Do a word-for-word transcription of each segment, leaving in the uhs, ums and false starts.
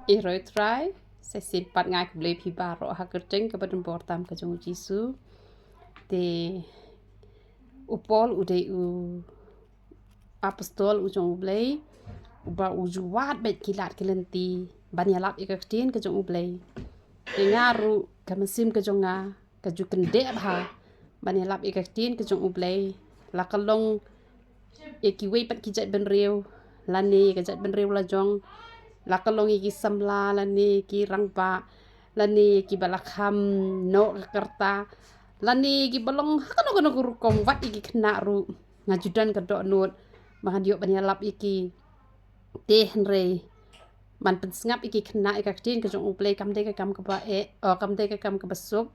I roi trai, sa shisien pat nga ai khublei phi baroh ha ka kyrteng kaba donbor tam ka jong u Jisu. Te u Paul u dei u apostol u jong u Blei, uba u ju wad beit ki lad ki lynti ban ïalap ïa ka ktien ka jong u Blei. Te nga ruh ka mynsiem ka jong nga ka ju kyndeh bha ban ïalap ïa ka ktien ka jong u Blei, la ka long ïa kiwei pat ki jaitbynriew, lane ïa ka jaitbynriew la jong, la ka long ïa ki samla, lane ïa ki rangbah, lane ïa kiba la kham noh ka rta, lane ïa kiba long ha kano kano ka rukom, wat ïa ki khynnah ruh. Nga ju don ka dohnud ba ngan ïoh ban ïalap ïa ki. Te hynrei ban pynsngap ïa ki khynnah ïa ka ktien ka jong u Blei kam dei ka kam kaba eh, oh, kam dei ka kam kaba suk.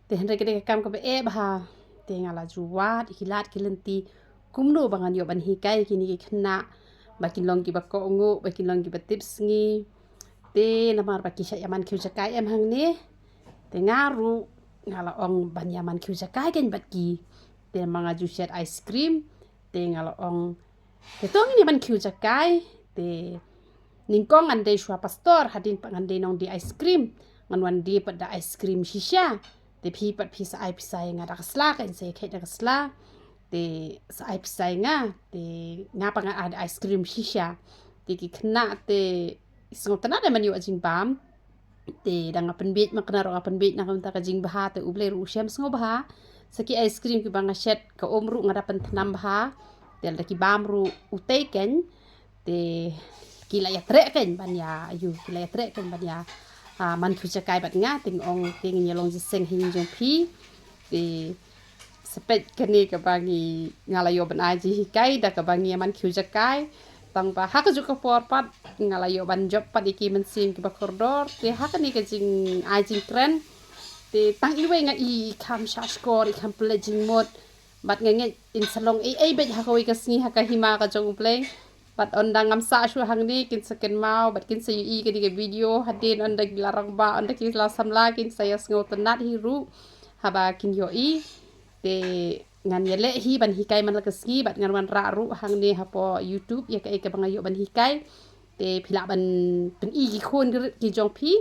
Te hynrei ka dei ka kam kaba eh bha. Te nga la ju wad ïa ki lad ki lynti kumno ba ngan ïoh ban hikai ïa kine ki khynnah ba kin long kiba kohnguh, ba kin long kiba tipsngi. Te namar ba ki shait ïa man khiew jakai em hangne, te nga ruh nga la ong ban ïa man khiew jakai kein bad ki. Te namar nga ju shet ice cream, te nga la ong, te to ngin ïa man khiew jakai. Te nyngkong ngan die shuwa pastor, hadien pat ngan die nongdie ice cream, ngan wan die pat da ice cream shisha. Te phi pat phi sa ai pisa ïa nga da ka sla, kan sa ïa kheit da ka sla. Te sa ai pisa ïa nga, te nga pat ngan ai da ice cream shisha. Te ki khynnah te sngewtynnat ïa man ïoh jingbam. Te da nga pynbeit, ma kane ruh nga pynbeit na ka bynta ka jingbha, te u Blei ruh u shem sngewbha. Sa ki ice cream kiba nga shet, ka um ruh nga da pynthnam bha. Te lada ki bam ruh u tei kein. Te ki la ïatreh kein ban ïa, ayu, ki la ïatreh kein ban ïa, ah, man khiew jakai bad nga, te nga ong te ngin ïa long jingïaseng ha ïing jong phi. Te sa peit kane kaba ngi, nga la ïoh ban ai jinghikai da kaba ngi ïa man khiew jakai. Tang ba ha kajuh ka por pat nga la ïoh ban jop pat ïa ki mynsiem kiba kordor. Te ha kane ka jingai jingkren, te tang iwei nga i, i kham shahshkor, i kham pynleit jingmut. Bad nga ngeit in sa long ei ei beit ha kawei ka sngi ha ka hima ka jong u Blei. Bad ynda ngam sah shuh hangne kin sa kynmaw bad kin sa ïohi kane ka video, hadien ynda ki la rangbah, ynda ki la samla kin sa ïa sngewtynnat hi ruh haba kin ïohi. Te ngan ïaleh hi ban hikai man la ka sngi bad ngan wanrah ruh hangne hapoh YouTube ïa kaei kaba nga ïoh ban hikai. Te phi lah ban pyni ki khun rit ki jong phi.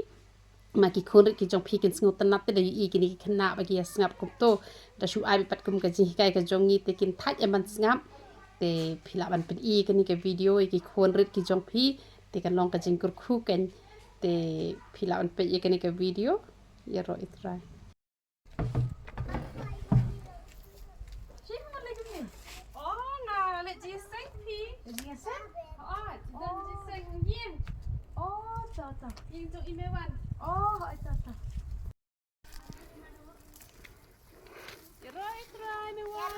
Ma ki khun rit ki jong phi kin sngewtynnat te da ïohi kine ki khynnah ba ki ïa sngap kumto. Da shu ai beit pat kum ka jinghikai ka jong ngi te kin thait em ban sngap. Te phi lah ban pyni kane ka video ïa ki khun rit ki jong phi, te kan long ka jingkyrkhu kein. Te phi lah ban peit ïa kane ka video. Ïaroh i trai. Shin mo lagi ni? Oh, nga leh jingïaseng phi. Leh jingïaseng? Oh, jingïaseng ïing. Oh, ta ta. Ïing jong i Mewan. Oh, ta ta. Ïaroh i trai Mewan.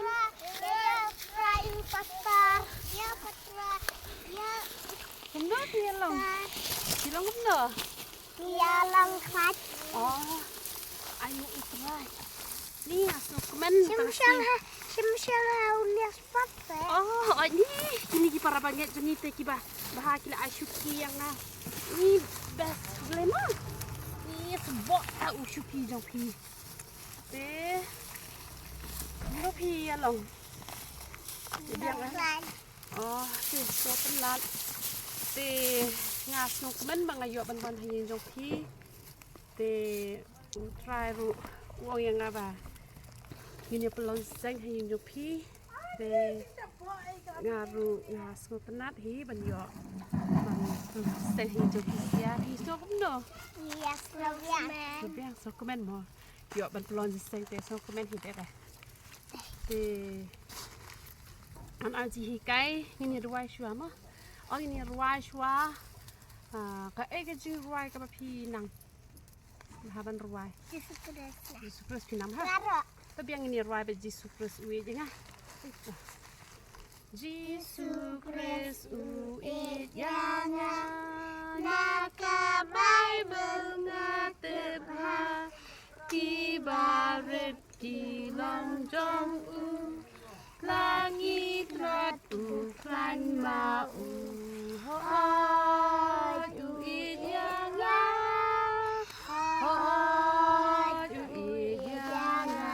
Ïaroh i trai pastor. Ïa pastor. Ïa. Kumno phi ïa long? Phi long kumno? Ïa long khat. Oh. Ayu i trai. Ni nga sngewkmen. Shim shal ha, shim shal ha u lias pat. Oh, oh, ni kine ki para bangeit jong ngi te kiba bha ki la ai shuki ïa nga. Ni best blema. Ni sbok ha u shuki jong phi. Te kumno phi ïa long? Te biang eh. Oh, te sngewtynnat. Te nga sngewkmen ba nga ïoh ban wan ha ïing jong phi. Te u trai ruh u ong ïa nga ba ngin ïa pynlong jingïaseng ha ïing jong phi. Te nga ruh nga sngewtynnat hi ban ïoh ban pynlong jingïaseng ha ïing jong phi. Ïa phi sngewkmen. Ïa sngewkmen. Sngewkmen, sngewkmen mo. Ïoh ban pynlong jingïaseng te sngewkmen hi te. Te ngan ai jinghikai, ngin ïa rwai shuwa mo. Oh, ngin ïa rwai shuwa. Ah, kaei ka jingrwai kaba phi nang? Haba ngan rwai. Jisu Khrist. Jisu Khrist phi nang ha? Baroh. Te biang ngin ïa rwai bad Jisu Khrist u ïeit ïa nga. Jisu Khrist u ïeit ïa nga. Na ka Baibl nga tip ha. Ki barit ki long jong u. Khlaiñ i trat u khlaiñ ma u. Hooid u ïeit ïa nga. Hooid u ïeit ïa nga.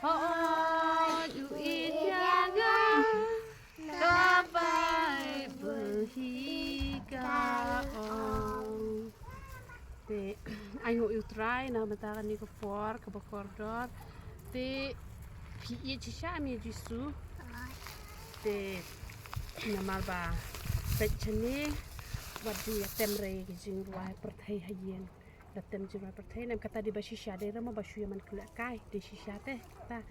Hooid u ïeit ïa nga. Ka Baibl hi ka ong. Ai, ho ïa u Trai, na mynta kane ka por kaba kordor. Te phi ïeit shisha em ïa u Jisu? Te namar ba peit shane, wat ju ïa tem re ki jingrwai pyrthei ha ïing. Da tem jingrwai pyrthei ne em, kata dei ba shisha, dei re mo ba shu ïa man khleh kai, dei shisha te. Ta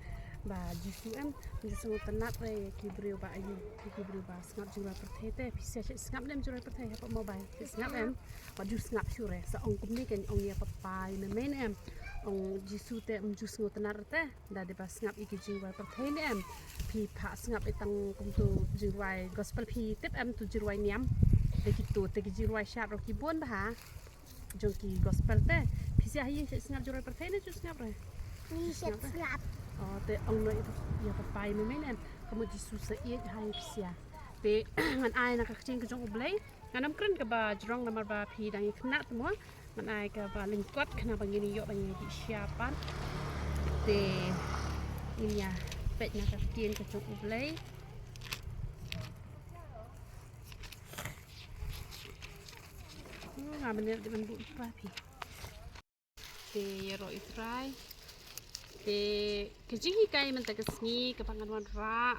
ba Jisu em, Jisu sngewtynnat re ïa ki briew ba aïu, ïa ki briew ba sngap jingrwai pyrthei te. Phi sa sngap ne em jingrwai pyrthei hapoh mobile? Sngap em? Wat ju sngap shuh re, sa ong kumne, kan ong ïa papai ne mei ne em. Ong Jisu te ym ju sngewtynnat re te, da dei ba sngap ïa ki jingrwai pyrthei ne em. Phi phah sngap ïa tang kumtu jingrwai gospel, phi tip em tu jingrwai niam? Te kitu te ki jingrwai shad ruh ki bun bha. Jong ki gospel te. Phi sa ha ïing sa sngap jingrwai pyrthei ne ju sngap re? Ni sa sngap. Oh, te ong noh ïa papai ne mei ne em. Ka mut Jisu sa ïeit ha ïing phi sa. Te ngan ai na ka ktien ka jong U Blei. Ngan ym kren kaba jrong namar ba phi dang ïa kynmaw te mo. Ngan ai kaba lyngkot khnang ba ngin ïoh ban ïa dih sha pat. Te ngin ïa peit na ka ktien ka jong U Blei. Hmm, nga mynta dei ban buh lypa phi. Te ïaroh ïa u Trai. Te ka jinghikai mynta ka sngi kaba ngan wanrah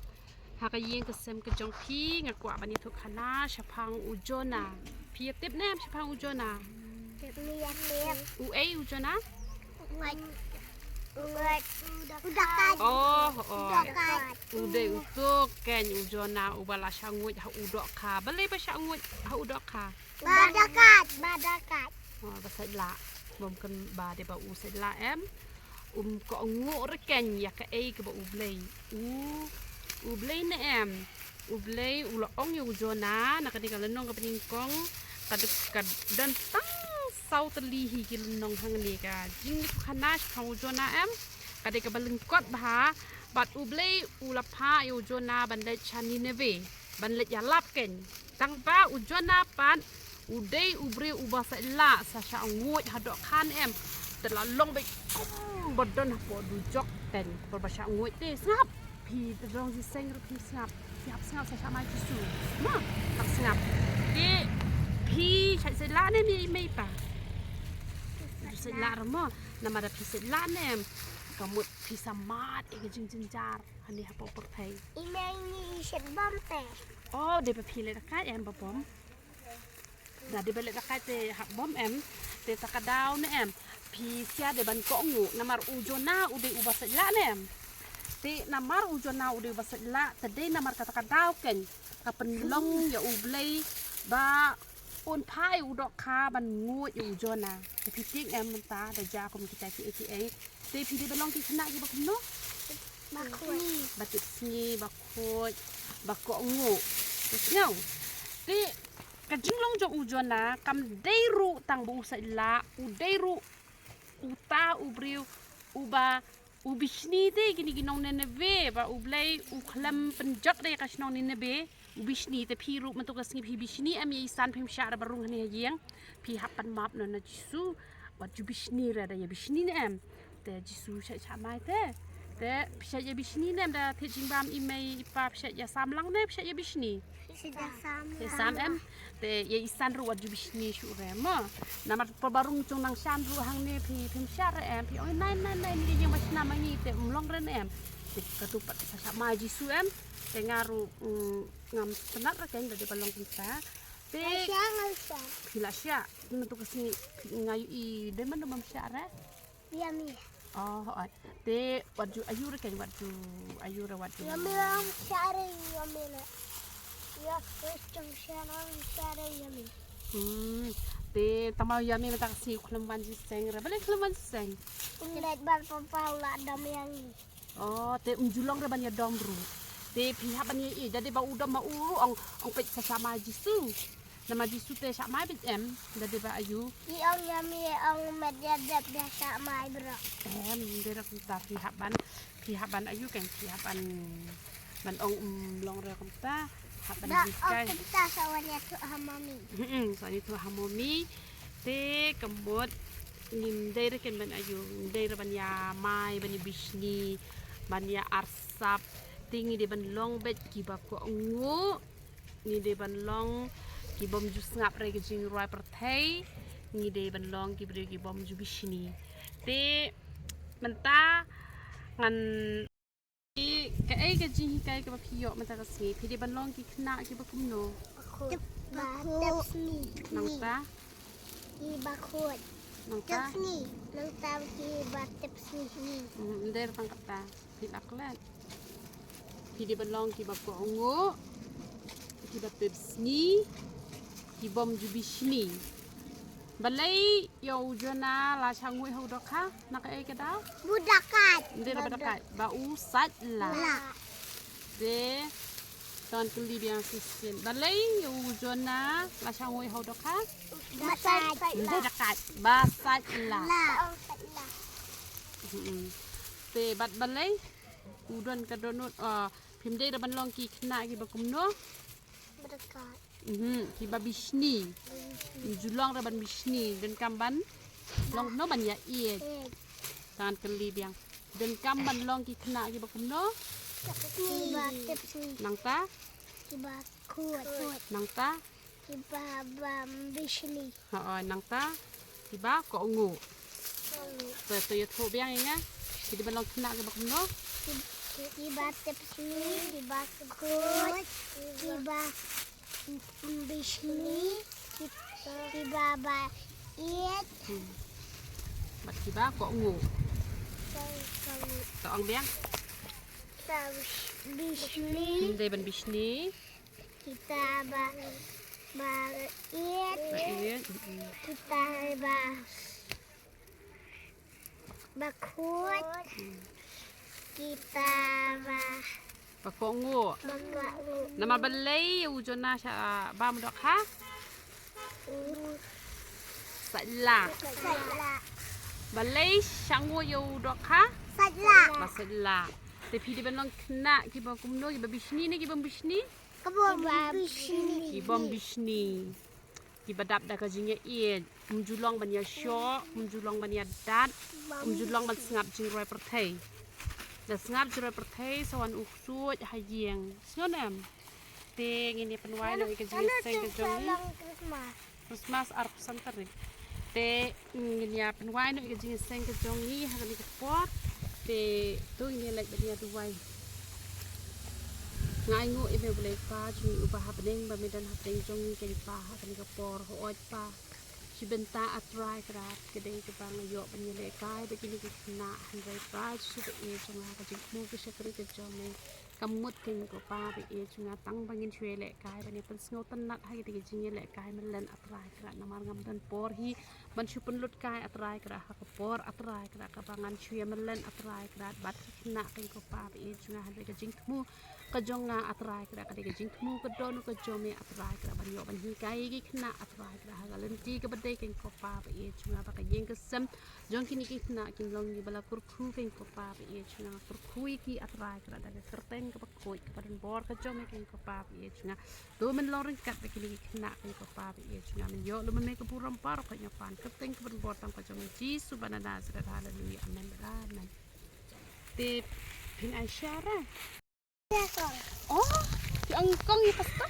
ha ka ïing ka sem ka jong phi, nga kwah ban ïathuh khana shaphang u Jonah. Phi ïa tip ne em shaphang u Jonah? Tip, ni ïa tip. Uei u Jonah? U ngat. U ngat. U dohkha. Oh, oh. U dohkha. U dei uto kein u Jonah uba la shah nguid ha u dohkha. Balei ba shah nguid ha u dohkha? Ba dohkha. Ba dohkha. Oh, ba sait lah. Bym kren ba dei ba u sait lah em. Um kohnguh re kein ïa kaei kaba U Blei. U, U Blei ne em. U Blei u la ong ïa u Jonah, na kane ka lynnong kaba nyngkong, ka dei, ka don tang saw tylli hi ki lynnong hangne, ka jingïathuh khana shaphang u Jonah em. Ka dei kaba lyngkot bha, bad U Blei u la phah ïa u Jonah ban leit sha Nineveh, ban leit ïalap kein. Tang ba u Jonah pat u dei u briew uba sait lah, sa shah nguid ha dohkha ne em. Te la long beit kum ba don hapoh dujok kein, por ba shah nguid te. Sngap. Phi te dang jingïaseng ruh phi sngap. Phi hap sngap sa shah mai Jisu. Ma, hap sngap. Te phi sait sait lah ne em i mei i pa? Phi sait lah ruh mo. Namar da phi sait lah ne em, ka mut phi sa mad ïa ka jingjynjar hangne hapoh pyrthei. I mei ngi i sait bom te. Oh, dei ba phi leh dakaid em ba bom? Da dei ba leh dakaid te hap bom em, te ta ka daw ne em, phi sa dei ban kohnguh, namar u Jonah u dei uba sait lah ne em. Te namar u Jonah u dei uba sait lah, te dei namar kata ka daw kein ka pynlong ïa U Blei ba un phah ïa u dohkha ban nguid ïa u Jonah. Te phi tieng em mynta da jia kum kita kiei kiei. Te phi dei ban long ki khynnah kiba kumno? Ba khuid. Ba tipsngi, ba khuid, ba kohnguh. Te sngew. Te ka jinglong jong u Jonah kam dei ruh tang ba u sait lah, u dei ruh uta u briew uba u bishni te ïa kine ki nong Nineveh, ba U Blei u khlem pynjot ïa ka shnong Nineveh. U bishni, te phi ruh mynta ka sngi phi bishni em, ïa i san phim shah re ba rung hangne ha ïing? Phi hap ban map noh na Jisu. Wat ju bishni re, da ïa bishni ne em? Te Jisu shait shah mai te. Te phi shait ïa bishni ne em, da thied jingbam i mei i pa, phi shait ïa sam lang ne phi shait ïa bishni? Shait ïa sam. Shait ïa sam em. Te ïa i san ruh wat ju bishni shuh re mo. Namar por ba rung jong nang shan ruh hangne phi phim shah re em, phi ong nai nai nai, ngi ïa ba shna ma ngi, te ym long re ne em. Te katu pat sa shah mai Jisu em. Te nga ruh, mm, ngam sngewtynnat re kein da dei ba long kumta. Te phi la shah, phi la shah. Mynta ka sngi nga ïohi dei man da bym shah re. Ïa mi. Oh, hooid. Te wat ju aïu re kein, wat ju aïu re, wat ju. Ïa mi lam shah re, ïa mi le. Ïa, wes jong shah lam shah re, ïa mi. Hmm. Te tang ba ïa mi mynta ka sngi u khlem wan jingïaseng re. Balei khlem wan jingïaseng? Um leit bad papa, u la dom ïa ngi. Oh, te um ju long re ban ïadom ruh. Te phi hap ban ïa i, da dei ba u dom ma u ruh ong, ong peit sa shah mai Jisu. Namar Jisu te shah mai beit em, da dei ba aïu? I ong ïa mi, ong met ïa dep ïa shah mai bro. Em, dei re kumta, phi hap ban, phi hap ban aïu kein, phi hap ban, ban ong um long re kumta, hap ban hikai. Ong kumta sa wan ïathuh ha mami. Hmm, sa wan ïathuh ha mami. Te ka mut ngim dei re kein ban aïu, ngim dei re ban ïa mai, ban ïa bishni, ban ïa arsap. Te ngi dei ban long beit kiba kohnguh. Ngi dei ban long ki bym ju sngap re ki jingrwai pyrthei, Ngi dei ban long ki briew ki bym ju bishni. Te mynta ngan, kaei ka jinghikai kaba phi ïoh mynta ka sngi? Phi dei ban long ki khynnah kiba kumno? Ba tep sngi. Nangta? Kiba khuid. Nangta? Tep sngi. Nangta kiba tep sngi. Hmm, ym dei tang kata. Phi la klet. Phi dei ban long kiba kohnguh, kiba tep sngi, ki bym ju bishni. Balei ïa u Jonah la shah nguid ha u dohkha? Na kaei ka daw? Ba u dakait. Ym dei ba dakait. Ba u sait lah. Lah. Te to ngan kylli biang shisien. Balei ïa u Jonah la shah nguid ha u dohkha? Ba sait. Ym dei dakait. Ba sait lah. Lah. Hmm. Te bad balei u don ka dohnud, ah, phim dei ruh ban long ki khynnah kiba kumno? Ba dakait. Mhm, kiba bishni. Ym ju long ruh ban bishni, donkam ban long kumno? Ban ïaieit. Eit. To ngan kylli biang. Donkam ban long ki khynnah kiba kumno? Kiba tep sngi. Nangta? Kiba khuid. Nangta? Kiba bym bishni. Hooid, nangta? Kiba kohnguh. Kohnguh. To, to ïathuh biang ïa nga. Phi dei ban long khynnah kiba kumno? Ki-, kiba tep sngi, kiba khuid, kiba bishni, ki-, kiba baieit. Hmm. Bad kiba kohnguh. Kohnguh. To ong biang. Kiba bishni. Ym dei ban bishni. Kita ba, baieit. Baieit, mm. Kita ba, ba khuid. Mm. Kita ba, ba kohnguh. Ba kohnguh. Namar balei u Jonah shah bam u dohkha? U sait lah. Sait lah. Balei shah nguid ïa u dohkha? Sait lah. Ba sait lah. Te phi dei ban long khynnah kiba kumno, kiba bishni ne kiba bishni? Kiba bishni. Kiba bishni. Kiba dap da ka jingïaieit. Ym ju long ban ïashoh, ym ju long ban ïadat, ym ju long ban sngap jingrwai pyrthei. Da sngap jingrwai pyrthei sa wan u ksuid ha ïing. Sngew ne em? Te ngin ïa pynwai noh ïa ka jingïaseng ka jong ngi. Christmas arphew san tarik. Te ngin ïa pynwai noh ïa ka jingïaseng ka jong ngi ha kane ka por. Te to ngin ïa leit ban ïa duwai. Nga ainguh ïa me U Blei Pa jong ngi uba ha bneng, ba me don ha bneng jong ngi kein Pa ha kane ka por. Hooid Pa, shi bynta A Trai Kynrad ka dei kaba nga ïoh ban ïalehkai bad kine ki khynnah, hynrei Trai Jisu baieit jong nga, ka jingthmu ka shakri ka jong me. Ka mut kein ko Pa baieit jong nga, tang ba ngin shu ïalehkai ban ïa pynsngewtynnat ha kata ka jingïalehkai mlien A Trai Kynrad, namar ngam don por hi ban shu pynlut kai A Trai Kynrad ha ka por A Trai Kynrad kaba ngan shu ïa mlien A Trai Kynrad bad ki khynnah kein ko Pa baieit jong nga, hynrei ka jingthmu ka jong nga A Trai Kynrad ka dei ka jingthmu ka dohnud ka jong me A Trai Kynrad ban ïoh ban hikai ïa ki khynnah A Trai Kynrad ha ka lynti kaba dei kein ko Pa baieit jong nga, ba ka ïing ka sem jong kine ki khynnah kin long kiba la kyrkhu kein ko Pa baieit jong nga, kyrkhu ïa ki A Trai Kynrad da ka kyrteng kaba khuid kaba donbor ka jong me kein ko Pa baieit jong nga. To men long ryngkat bad kine ki khynnah kein ko Pa baieit jong nga, men ïoh lum me ka burom baroh ka jong me, ka kyrteng kaba donbor tam ka jong me Jisu ba na Nasareth. Haleluya. Amen. Amen. Te phin ai share. Oh, phi ong kong ïa pastor.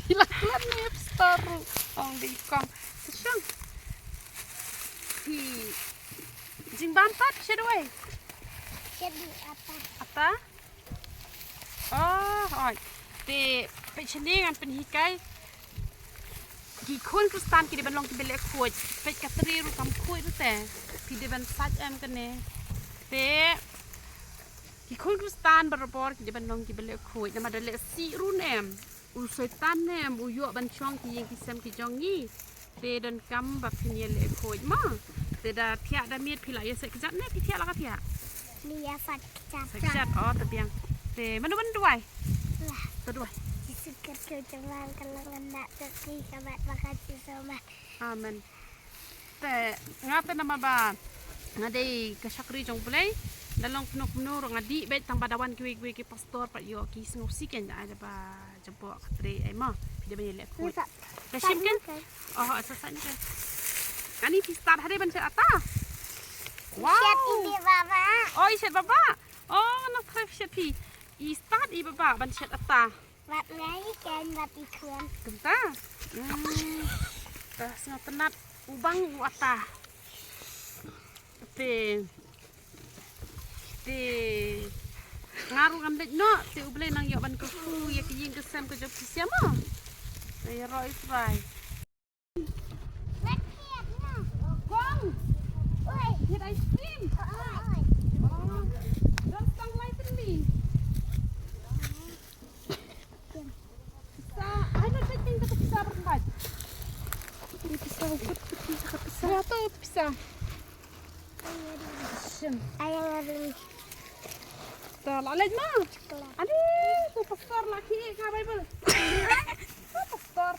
Phi la klet ne ïa pastor ruh. Ong dei kong. Te shong. Phi jingbam pat sha duwai. Sha duwai ata. Ata? Oh, oi. Te peit shane ngan pynhikai. Ki khun Khristan ki dei ban long kiba leh khuid. Peit ka tray ruh kam khuid ruh te. Phi dei ban sait em kane. Te ki khun Khristan barabor ki dei ban long kiba leh khuid. Namar da leh sih ruh ne em, u Soitan ne em u ïoh ban shong ki ïing ki sem ki jong ngi. Te donkam ba phin ïaleh khuid mo. Te da thiah da miet phi la ïasait kjat ne, phi thiah la ka thiah? Phi ïasait kjat. Sait kjat, oh, te biang. Te mano ban duwai? Lah. To duwai. Jisu Khrist ka jong nga, ka long anak ka ki ka bat ba ka Jisu ma. Amen. Te nga te namar ba nga dei ka shakri jong U Blei, da long kumno kumno ruh nga dih beit, tang ba da wan kiwei kiwei ki pastor pat ïoh ki sngewsih kein, da ai da ba jabok ka tray ai mo. Phi dei ban ïaleh khuid. Ka shim kein. Oh, sa sa ni kein. Kane phi start ha dei ban shet ata. Wow. Shet ine baba. Oh, i shet baba. Oh, nang try phi shet phi. I start i baba ban shet ata. Wat ngai kein wat i khun. Kumta. Hmm. Sngewtynnat u bang u ata. Te. Te. Nga ruh ngam dei noh, te U Blei nang ïoh ban kyrkhu ïa ka ïing ka sem ka jong phi sha mo. Te ïaroh ïa u trai. Kong. Oi. Ngi ice cream. Oi. Oh. Don stang lai pynmi. Pisa, ai na pynting kata pisa berempat. Ini pisa ukut, pisa kata pisa. Ya tu pisa. Sim. Ayah. Ta la leh ma. Ani tu pastor laki ka Bible. Tu pastor.